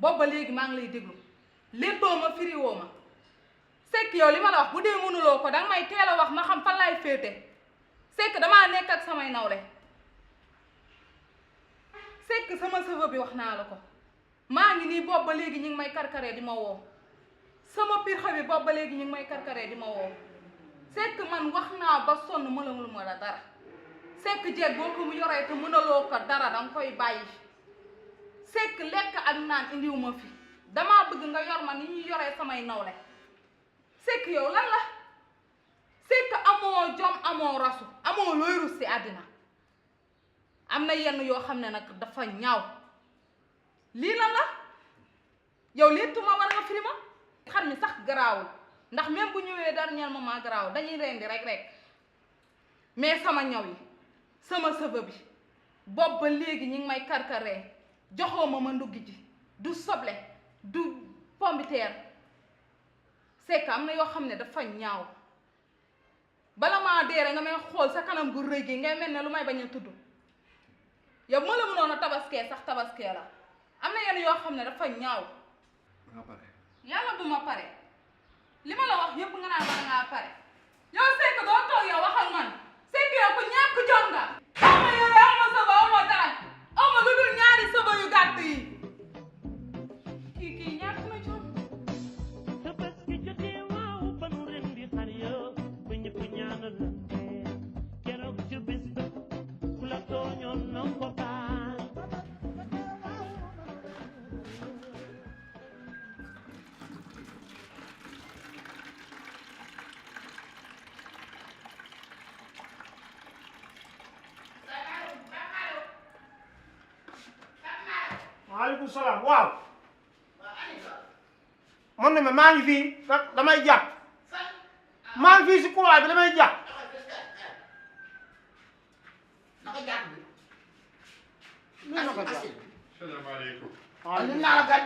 boobu ba léegi maa ngi lay déglu léppoo ma firiwoo ma Seck yow li ma la wax bu dee mënuloo ko danga may teel a wax ma xam fan laay féete Seck damaa nekk ak samay nawle Seck sama sëfa bi wax naa la ko maa ngi nii boobu ba léegi ñu ngi may karkaree di ma woo sama pir xawi boobu ba léegi ñu ngi may karkaree di ma woo Seck man wax naa ba sonn mënamul ma la dara Seck jeeg boo ko mu yoree te mënaloo ko dara danga koy bàyyi Seck lekk ak naan indiwu ma fi damaa bëgg nga yor ma ni ñuy yoree samay nawle Seck yow lan la Seck amoo jom amoo rasu amoo looy rus si àddina am na yenn yoo xam ne nag dafa ñaaw lii lan la yow léttuma war nga firi ma xar mi sax garaawul ndax même bu ñëwee dernier moment garaawul dañuy rendi rek mais sama ñaw yi sama sëba bi bopp ba léegi ñi ngi may karkaree joxoo ma nduggi ji du soble du pombiteer Seck am na yoo xam ne dafa ñaaw bala maa deere nga may xool sa kanam gu rëy gi ngay mel ne lu may bañ a tudd yow moo la mënoon a tabaskee sax tabaskee la am na yenn yoo xam ne dafa ñaaw yàlla bu ma pare li ma la wax yëpp nga naan bala ngaa pare yow Seck doo toog yow wax ak man Seck yow ku ñàkk jom nga aw ma yooyu aw ma sëba aw ma dara aw ma lu dul ñaari sëba yu gàtt yi kii ñàkk na jom waaleykum salaam waaw man ne ma maa ngi fii damay jàpp maa ngi fii si couloir bi damay jàpp naka jàpp bi. naka jàpp. salaamaaleykum. waaw ñu naan la gan.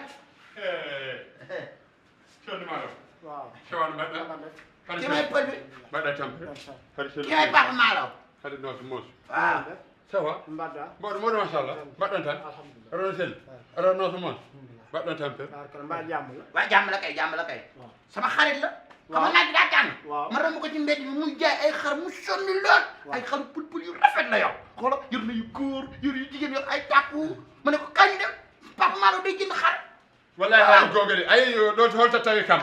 Thierno Malo. waaw. Thierno Mbadda. ki may pël bi. Mbadda Tampi. ki may Papa Malo. Hade nooto moos. waaw. Ça va? Mbadda. Mboɗo machallah. Mbaɗɗon tan? alhamdulillah. Aɗon selli? Aɗon nooto moos? Mbaɗɗon tampere? mbaa jàmm la. waaw jàmm la kay jàmm la kay. waaw. sama xarit la. waaw xam nga naaj bi daa tàng. waaw ma romb ko ci mbedd bi muy jaay ay xar mu sonn lool. ay xaru pul yu rafet la yow. xoolal yor na yu góor yor yu jigéen yor ay tàkku ma ne ko kañ dem Papa Malo day jënd xar. wallahi haali gonga de ayi ɗo to holto tawi kam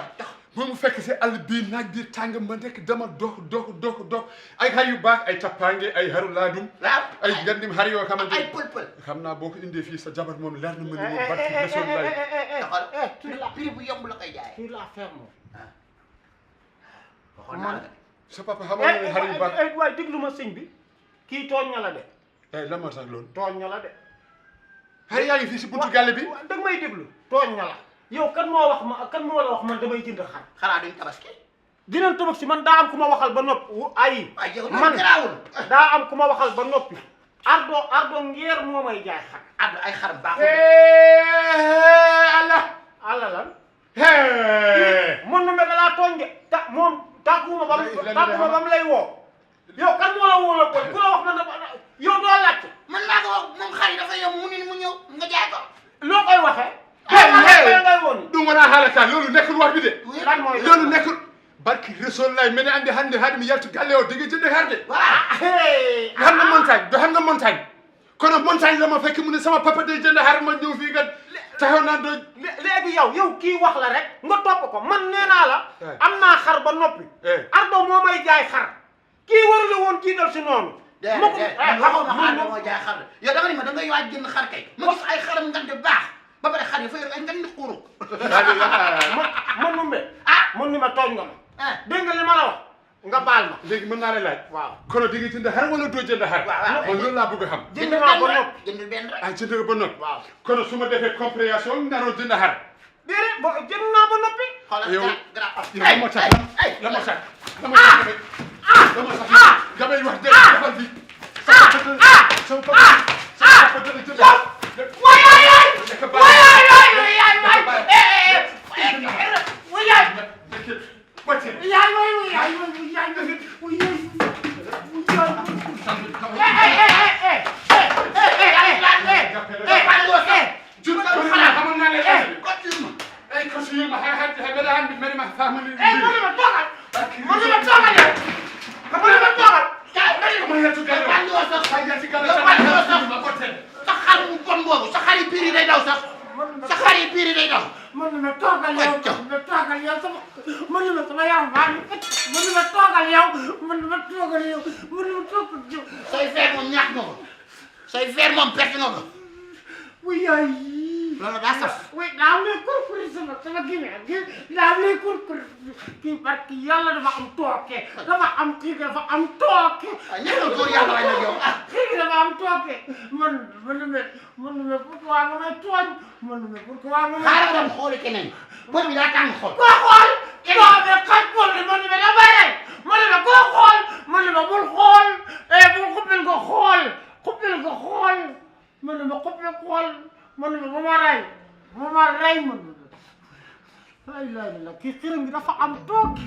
momo fekk si Allah bi naaj bi tàng ma nekk dama dox ay har yu baax ay tappangue ay haru laadum waaw ay gandim har yoo xamante ay pël. xam naa boo ko indee fii sa jabar moom leer na ma ni moom barki Rasulullah taxal prix bu yomb la koy jaayee. sur la ferme. waxoon naa la sa papa xamoon na ne har yu baax waay déglu ma sëñ bi kii tooñ ña la de ay lan moo tax loolu tooñ ña la de. har yaa ngi fii si buntu gàlle bi da nga may déglu tooñ ña la yow kan moo wax ma kan moo la wax man damay jënd xar. xanaa duñ tabaski. dinañ tabaski man daa am ku ma waxal ba noppi waaye yow man garaawul. daa am ku ma waxal ba noppi ardo ngeer moo may jaay xar. addu ay xar baaxul. Allah ala lan mën na me da laa tooñ de moom tàgguma ba mu lay woo yow kan moo la woo la ko ku la wax na yow doo laajte man maa ko wax moom xar yi dafa yomb mu ni mu ñëw nga jaay ko. loo koy waxee ngay woon ɗum wona haala ka loolu nekkul wax bi de lan mooy loolu nekkul barki Rasulullah mene andi hande haade mi yaltu galle o digi jënde harde do xam nga montagne kono montagne la ma fekk mu ne sama papa day jënd har ma ñëw fii nga taxaw naan doo léegi yow kii wax la rek nga topp ko man nee naa la am naa xar ba noppi ardo moo may jaay xar kii waru la woon jiital si noonu man moo jaay xar yow dama ni ma da ngay waaj jënd xar kay ma gis ay xaram ngante baax ba pare xar yi fa yor ay ngandi xuuru man numbe man ni ma tooñ nga ma dégg nga li ma la wax nga baal ma léegi mën naa la laaj waaw kono di nga jënd har wala doo jënd har man loolu laa bëgg a xam jënd naa ba noppi jënd benn rek ah jënd nga ba noppi waaw kono su ma defee compréhension naroo jënd har déedéet bo jënd naa ba noppi xoolal yow la ma tax la ma tax damay wax dëgg defal bi sama papa dana jënd ma toogal yow man ma sama yaram baa ngi fekk man ma toogal yow say feer moom ñàkk nga ko say feer moom perte nga ko wuy yaay loolu daa saf wuy daa am lay kurkuri sama gémmiñ gi daa am lay kurkuri kii barki yàlla dafa am tooke dafa am kii dafa am tooke ñàkkal góor yàlla waay nag yow kii dafa am tooke man pourquoi nga may tooñ pourquoi nga may xaaral dem xooli keneen bët bi daa tàng xool koo xool koo be xaj xool di man da bare man koo xool man bul xool bul xuppil ko xool man bu ma rey man ay kii xiram bi dafa am toog